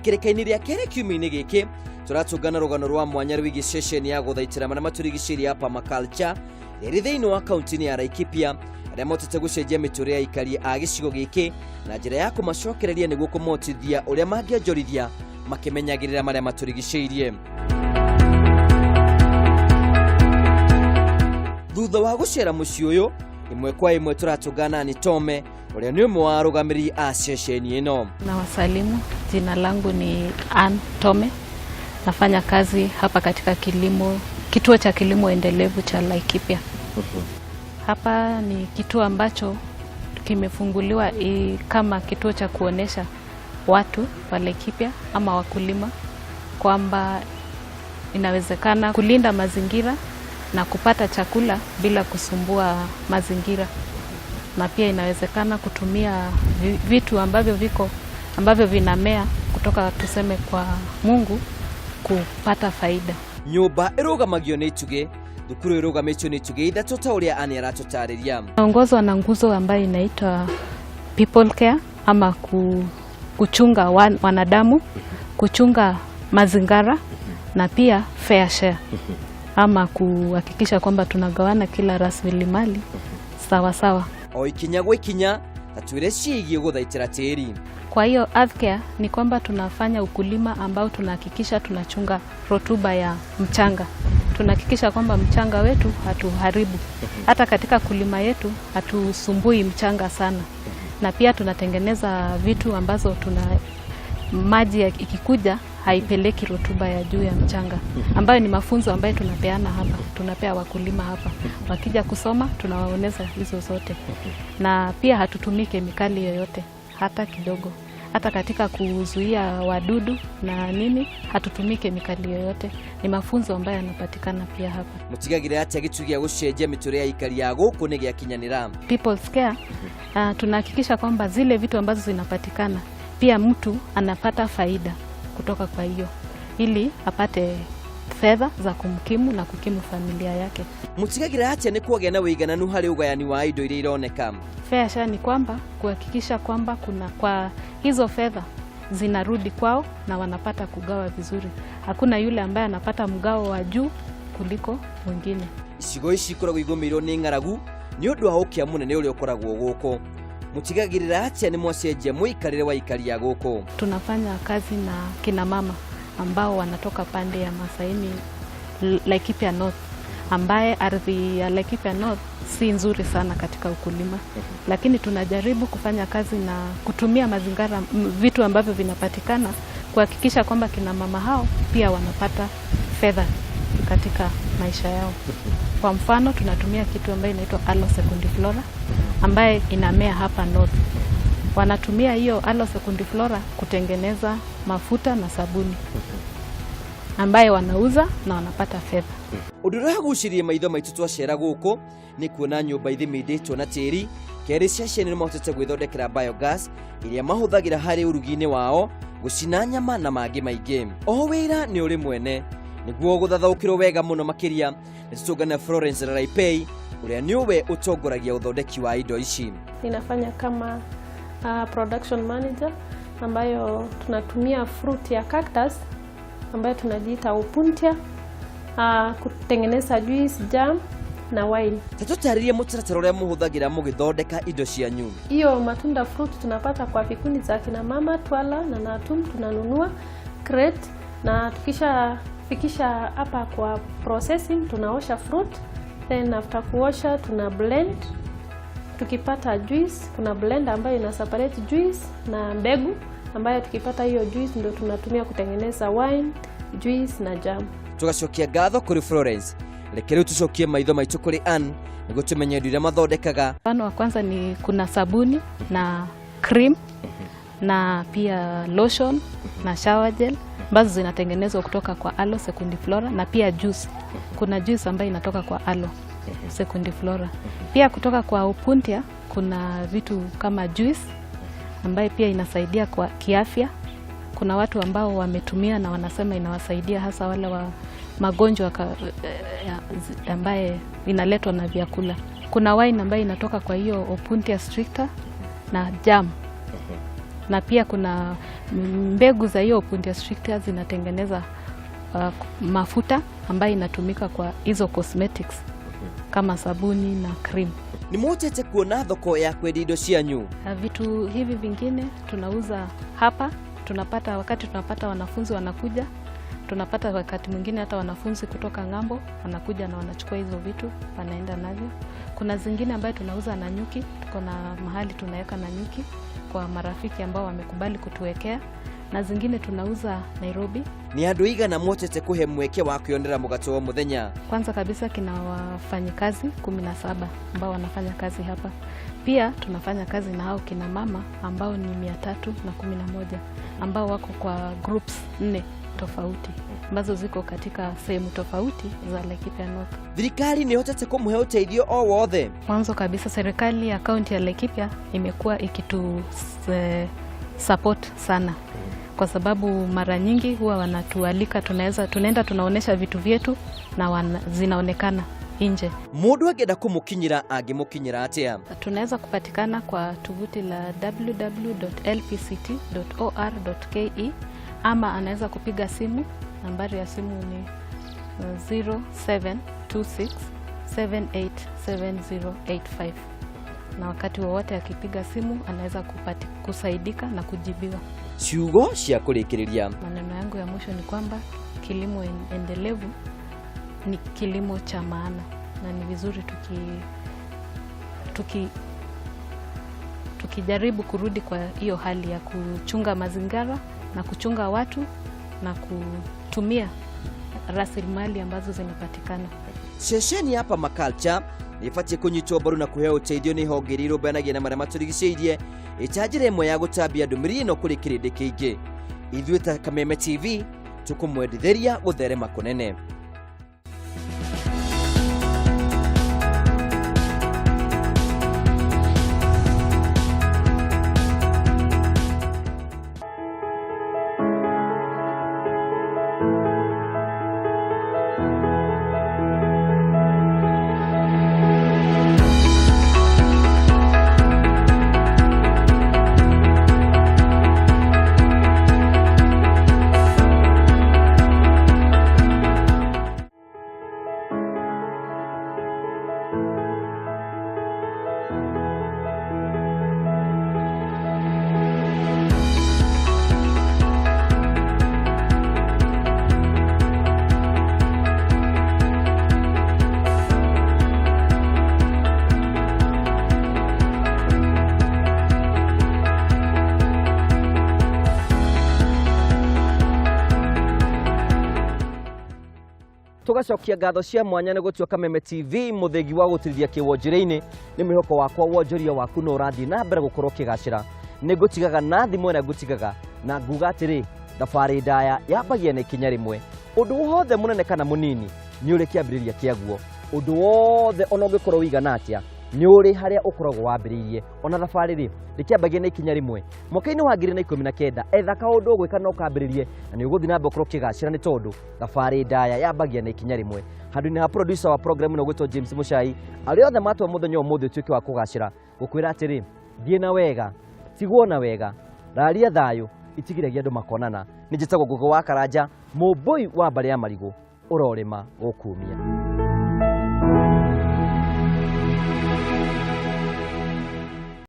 Ikereka-inĩ rĩa kerĩ kiumia-inĩ gĩkĩ tũratũngana rũgano rwa mwanya rwĩgiĩ ceceni ya gũthaitĩra marĩa matũrigicĩirie ya permaculture ĩrĩ thĩinĩ wa kaunti-inĩ ya Laikipia, arĩa mahotete gũcenjia mĩtũrĩre ya aikari a gĩcigo gĩkĩ na njĩra ya kũmacokereria nĩguo kũmahotithia ũrĩa mangĩonjorithia makĩmenyagĩrĩra marĩa matũrigicĩirie. Thutha wa gũcera mũciĩ ũyũ ĩmwe kwa ĩmwe, tũratũngana na Tome ũrĩa nĩ ũmwe wa arũgamĩrĩri a ceceni ĩno. Na wasalimu, jina langu ni Ann Tome. Nafanya kazi hapa katika kilimo, kituo cha kilimo endelevu cha Laikipia. Hapa ni kituo ambacho kimefunguliwa kama kituo cha kuonesha watu wa Laikipia ama wakulima kwamba inawezekana kulinda mazingira na kupata chakula bila kusumbua mazingira, na pia inawezekana kutumia vitu ambavyo viko, ambavyo vinamea kutoka, tuseme, kwa Mungu kupata faida. Nyũmba ĩrũgamagio nĩ itugĩ, thukuru ĩrũgamĩtio nĩ itugĩ ithatũ ta ũrĩa Ann aratũtarĩria. Naongozwa na nguzo ambayo inaitwa people care ama kuchunga wanadamu, kuchunga mazingara na pia fair share ama kuhakikisha kwamba tunagawana kila rasilimali sawa sawa. O ikinya gwa ikinya tatwĩre ciĩgiĩ gũthaitĩra tĩri. Kwa hiyo earth care ni kwamba tunafanya ukulima ambao tunahakikisha tunachunga rotuba ya mchanga. Tunahakikisha kwamba mchanga wetu hatuharibu. Hata katika kulima yetu hatusumbui mchanga sana. Na pia tunatengeneza vitu ambazo tuna maji ikikuja haipeleki rotuba ya juu ya mchanga, ambayo ni mafunzo ambayo tunapeana hapa, tunapea wakulima hapa. Wakija kusoma tunawaonyesha hizo zote, na pia hatutumii kemikali yoyote hata kidogo. Hata katika kuzuia wadudu na nini, hatutumii kemikali yoyote. Ni mafunzo ambayo yanapatikana pia hapa. Mũtigagĩrĩra atĩa gĩtugĩ gĩa gũcenjia mĩtũrĩre ya aikari a gũkũ nĩ gĩakinyanĩra? People's Care, tunahakikisha kwamba zile vitu ambazo zinapatikana pia mtu anapata faida kutoka kwa hiyo, ili apate fedha za kumkimu na kukimu familia yake. Mũtigagĩrĩra atĩa nĩ kwagĩa na ũigananu harĩ ũgayani wa indo iria ironeka? Fair share ni kwamba kuhakikisha kwamba kuna kwa hizo fedha zinarudi kwao na wanapata kugawa vizuri. Hakuna yule ambaye anapata mgao wa juu kuliko mwingine. Icigo ici ikoragwo igũmĩirwo nĩ ng'aragu nĩ ũndũ wa ũkĩa mũnene ũrĩa ũkoragwo gũkũ. Mũtigagĩrĩra atĩa nĩ mwacenjia mũikarĩre wa aikari a gũkũ? Tunafanya kazi na kina mama ambao wanatoka pande ya Masaini, Laikipia North, ambaye ardhi ya Laikipia North si nzuri sana katika ukulima, lakini tunajaribu kufanya kazi na kutumia mazingira, vitu ambavyo vinapatikana kuhakikisha kwamba kina mama hao pia wanapata fedha katika maisha yao. Kwa mfano, tunatumia kitu ambayo inaitwa Aloe secundiflora ambaye inamea hapa North. Wanatumia hiyo Aloe secundiflora kutengeneza mafuta na sabuni ambaye wanauza na wanapata fedha. Ũndũ ũrĩa wagucĩrĩrie maitho maitũ twacera gũkũ nĩ kuona nyũmba ithimindĩtwo na tĩri. Kerĩ, ceceni nĩ mahotete gwĩthondekera biogas ĩrĩa mahũthagĩra harĩ ũrugi-inĩ wao, gũcina nyama na mangĩ maingĩ. Oho wĩra nĩ ũrĩ mwene. Nĩguo gũthathaũkĩrwo wega mũno makĩria, nĩ tũtũngana Florence Raraipei ũrĩa nĩwe ũtongoragia ũthondeki wa indo ici. Ninafanya kama production manager, ambayo tunatumia fruit ya cactus ambayo tunajiita Opuntia kutengeneza juice, jam na wine. Ta tũtarĩrie mũtaratara ũrĩa mũhũthagĩra mũgĩthondeka indo cianyu. Hiyo matunda, fruit, tunapata kwa vikundi za kina mama Twala na Natum, tunanunua crate na tukisha fikisha hapa kwa processing tunaosha fruit, then after kuosha tuna blend. Tukipata juice, kuna blender ambayo ina separate juice na mbegu, ambayo tukipata hiyo juice ndio tunatumia kutengeneza wine, juice na jam. Tũgacokia ngatho kũrĩ Florence. Reke rĩu tũcokie maitho maitũ kũrĩ Ann nĩguo tũmenye indo iria mathondekaga. Mfano wa kwanza ni kuna sabuni na cream na pia lotion na shower gel ambazo zinatengenezwa kutoka kwa Aloe secundiflora na pia juice. Kuna juice ambayo inatoka kwa Aloe secundiflora. Pia kutoka kwa Opuntia kuna vitu kama juice ambayo pia inasaidia kwa kiafya. Kuna watu ambao wametumia na wanasema inawasaidia, hasa wale wa magonjwa ambaye inaletwa na vyakula. Kuna wine ambayo inatoka kwa hiyo Opuntia stricta na jam, na pia kuna Mbegu za hiyo Opuntia stricta zinatengeneza mafuta ambayo inatumika kwa hizo cosmetics kama sabuni na cream. Nĩ mũhotete kuona thoko ya kwendia indo cianyu? Vitu hivi vingine tunauza hapa, tunapata wakati tunapata wanafunzi wanakuja, tunapata wakati mwingine hata wanafunzi kutoka ng'ambo wanakuja na wanachukua hizo vitu wanaenda navyo. Kuna zingine ambayo tunauza na nyuki, tuko na mahali tunaweka na nyuki kwa marafiki ambao wamekubali kutuwekea, na zingine tunauza Nairobi. Nĩ andũ igana mũhotete kũhe mweke wa kwĩyonera mũgate wa mũthenya? Kwanza kabisa kina wafanyikazi 17 ambao wanafanya kazi hapa. Pia tunafanya kazi na hao kina mama ambao ni 311 ambao wako kwa groups 4 tofauti ambazo ziko katika sehemu tofauti za Laikipia North. Thirikari nĩ ĩhotete kũmũhe ũteithio o wothe? Mwanzo kabisa serikali ya kaunti ya Laikipia imekuwa ikitu support sana, kwa sababu mara nyingi huwa wanatualika, tunaenda tunaonesha vitu vyetu na zinaonekana nje. Mũndũ angĩenda kũmũkinyĩra angĩmũkinyĩra atĩa? Tunaweza kupatikana kwa tovuti la www.lpct.or.ke ama anaweza kupiga simu. Nambari ya simu ni 0726787085, na wakati wowote akipiga simu anaweza kusaidika na kujibiwa. Ciugo cia kũrĩkĩrĩria. Maneno yangu ya mwisho ni kwamba kilimo endelevu ni kilimo cha maana na ni vizuri tukijaribu kurudi kwa hiyo hali ya kuchunga mazingira na kuchunga watu na kutumia rasilimali ambazo zinapatikana. Ceceni ya Permaculture nĩ ĩbatiĩ kũnyitwo mbaru na kũheo ũteithio nĩ honge iria irũmbũyanagia na marĩa matũrigicĩirie ĩta njĩra ĩmwe ya gũtambia ndũmĩrĩri ĩno kũrĩ kĩrĩndĩ kĩingĩ. Ithuĩ ta Kameme TV tũkũmwendithĩria gũtherema kũnene. Tugacokia ngatho cia mwanya nĩ gũtua Kameme TV mũthĩgi wa gũtirithia kĩwonjĩrĩ-inĩ. Nĩ mwĩhoko wakwa wonjoria waku no ũrathiĩ na mbere gũkorwo ũkĩgacĩra. Nĩ ngũtigaga na thimũ ĩrĩa ngũtigaga na nguga atĩrĩ, thabarĩ ndaya yambagia na ikinya rĩmwe. Ũndũ wothe mũnene kana mũnini nĩ ũrĩ kĩambĩrĩria kĩaguo. Ũndũ wothe ona ũngĩkorwo ũigana atĩa nĩ ũrĩ harĩa ũkoragwo wambĩrĩirie. Ona thabarĩ rĩ ndĩkĩambagia na ikinya rĩmwe. Mwaka-inĩ wa 2019 etha kaũndũ ũgwĩka na ũkambĩrĩrie na nĩ ũgũthiĩ na mbere ũkorwo ũkĩgacĩra, nĩ tondũ thabarĩ ndaya yambagia na ikinya rĩmwe. Handũ-inĩ ha producer wa program ĩno ũgwĩtwo James Muchai, arĩa othe matua mũthenya ũmũthĩ ũtuĩke wa kũgacĩra, gũkwĩra atĩrĩ, thiĩ na wega, tigwo na wega, raria thayũ, itigiragia andũ makonana. Nĩ njĩtagwo Ngũgĩ wa Karanja, mũmbũi wa mbarĩ ya marigũ, ũrorĩma gũkumia.